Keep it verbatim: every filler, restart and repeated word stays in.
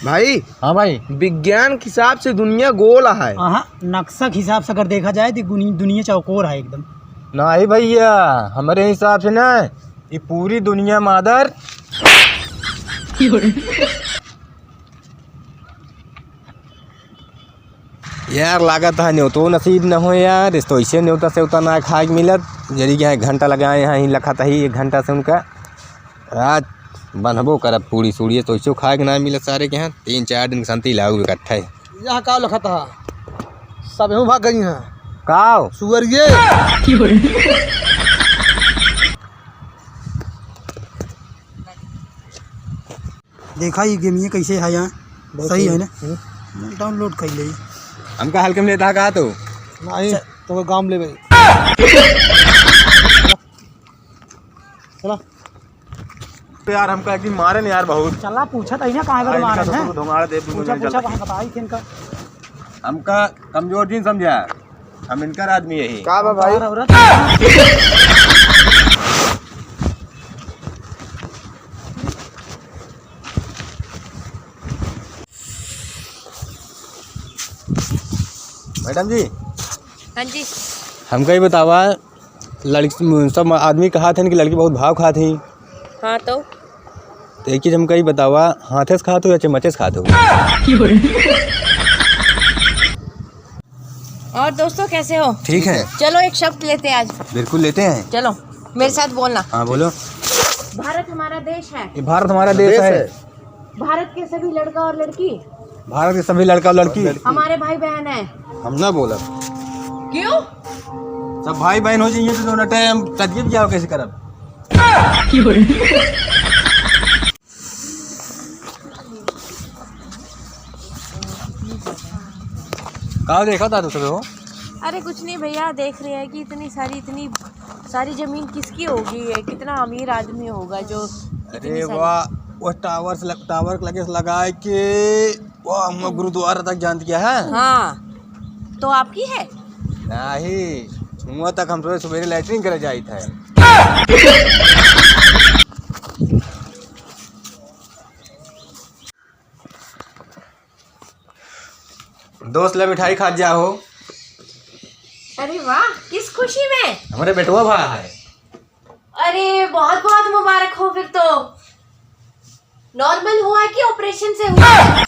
भाई। हाँ भाई। विज्ञान के हिसाब से दुनिया गोल है। हाँ, नक्शा के हिसाब से अगर देखा जाए तो गुनी-, दुनिया चौकोर है एकदम। नहीं भैया, हमरे हिसाब से ना, ये पूरी दुनिया मादर। यार, लागत है न्योतो नसीब न हो यार, इस तो ऐसे न्योता से उतना ना खाए के मिलत। जरी के यहाँ एक घंटा लगाए हैं, यहीं लखत ही एक घंटा से उनका। आज बनबो करब पूड़ी सूड़ी, तो ऐसे खाए के ना मिलत सारे के यहाँ। तीन चार दिन के शांति लागू इकट्ठा है। यहाँ का लखत है? सब हूँ भाग गई हैं। काव? सुअर ये। देखा ये गेमिया कैसे है यहाँ? बहुत सही है सही। ना? हम्म। Download कर ले। हमका हल्के में लेता है कहा तो? नहीं, अच्छा। तो गाम ले भाई। चला। तो यार हमका एक दिन मारे न यार बहुत। चला पूछा था ही ना कहाँ का अरे मारे इनका हैं? तो धुमाड़ा दे दूंगा पूछा, मैं पूछा, जल्दी। कहाँ बताई थी इनका? हमका कमजोर जिन समझा। हम इनकर आदमी यही। का बा भाई? औरत। मैडम जी। हाँ जी। हमका ये बतावा, लड़की, सब आदमी कहा थे कि लड़की बहुत भाव खात ही। हाँ तो? तो एक चीज हमका ये बतावा, हाथे से खात हो या चम्मचे से खात हो? और दोस्तों, कैसे हो? ठीक है। चलो, एक शब्द लेते हैं आज। बिल्कुल लेते हैं। चलो, मेरे साथ बोलना। हाँ, बोलो। भारत हमारा देश है। ये भारत हमारा देश देश है। है। भारत के सभी लड़का और लड़की। भारत के सभी लड़का और लड़की। हमारे भाई बहन है। हम ना बोलब। क्यों? सब भाई बहन हो जाइए तो दोनों टाइम तकलीफ क्या हो, कैसे करब? का देखा था दूसरे हो? अरे कुछ नहीं भैया, देख रहे हैं कि इतनी सारी, इतनी सारी जमीन किसकी होगी है, कितना अमीर आदमी होगा जो इतनी अरे सारी वाह, वो टावर से लग-, टावर के लगे से लगाए के वो हम गुरुद्वारा तक जानत क्या है? हाँ, तो आपकी है? नहीं, हुआ तक हम सुबह सवेरे लैट्रिन करे जाइत है। दोस्त ला मिठाई खात जाहो। अरे वाह, किस खुशी में? हमरे बेटवा भा है। अरे बहुत बहुत मुबारक हो फिर तो। Normal हुआ है कि operation से हुआ है?